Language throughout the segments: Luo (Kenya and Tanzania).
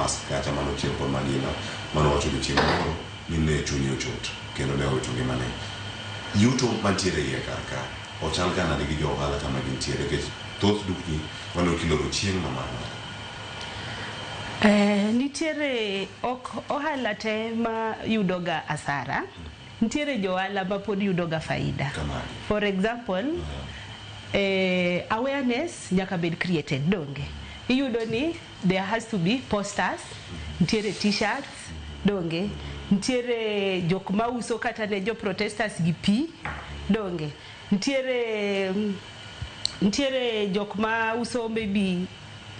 mask kacha manochiel kod magina manowacho odiochieng' moro ni ne chunye ochot kendo ne owito ngimane. Yuto mantiere iye kar ka ochal ga nade gi jo ohala kama gintiere nikech thoth dukni waneno kiloro chieng' ma mar ng'anyo. Nitiere ok ohala te ma yudo ga asara. Nitiere jo ohala ma pod yudo ga faida. Kamagi. For example, awareness nyaka bed created donge. Iyudo ni there has to be posters, nitiere t-shirts, donge. Nitiere jok mauso kata ne jo protesters gi pi, donge. Nitiere jok mauso maybe,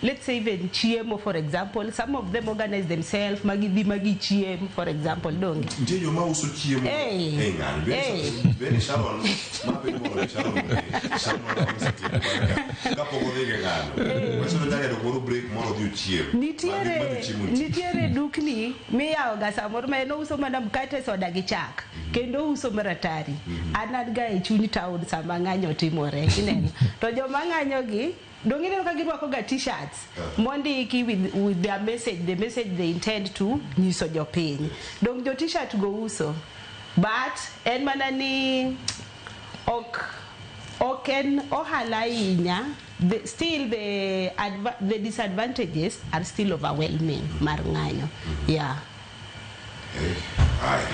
let's say, even chiemo. For example, some of them organize themselves magidhi magichiem, for example, donge. Nitie joma uso chiemo Hey. e ng'anyo. Hey. Bende Sharon, ma be mondo Sharon ong'e. Sharon osetieko bang' kapok odhi e ng'anyo. Wacho ni nyaka moro break mondo odhi ochiem. Nitiere Madhi chiemo nitie. Nitiere dukni miyawo ga samoro ma en ouso mana mkate, soda gi chak kendo ouso maratari. An ga e chuny town sama ng'anyo timore, ineno to joma ng'anyo gi dong ineno ka girwako ga t-shirts mondiki with their message, the message they intend to nyiso jopiny. Dong jo t-shirt go uso, but en mana ni ok en ohala ahinya. Still the disadvantages are still overwhelming mar ng'anyo, yeah. Eh, aya.